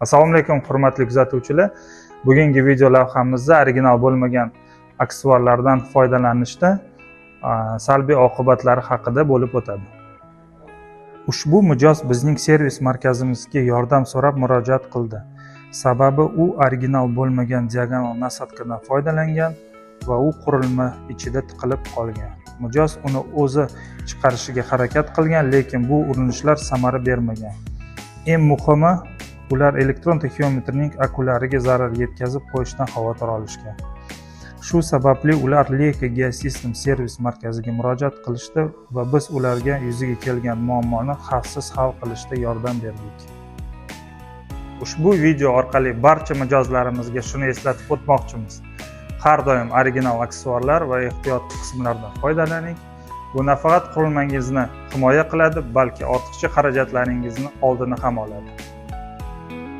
Assalomu alaykum, hurmatli kuzatuvchilar. Bugungi video lavhamizda original bo'lmagan aksessuarlardan foydalanishda salbiy oqibatlari haqida bo'lib o'tadi. Ushbu mijoz bizning servis markazimizga yordam so'rab murojaat qildi. Sababi u original bo'lmagan diagonal насадка dan foydalangan va u qurilma ichida tiqilib qolgan. Mijoz uni o'zi chiqarishiga harakat qilgan, lekin bu urinishlar samara bermagan. Eng muhimi, ular elektron taxiometrning akulariga zarar yetkazib qo'yishdan xavotir olishgan. Shu sababli ular Leica Geosystem servis markaziga murojaat qilishdi va biz ularga yuzaga kelgan muammoni xavfsiz hal qilishda yordam berdik. Ushbu video orqali barcha mijozlarimizga shuni eslatib o'tmoqchimiz: har doim original aksessuarlar va ehtiyot qismlardan foydalaning. Bu nafaqat qurilmangizni himoya qiladi, balki ortiqcha xarajatlaringizni oldini ham oladi.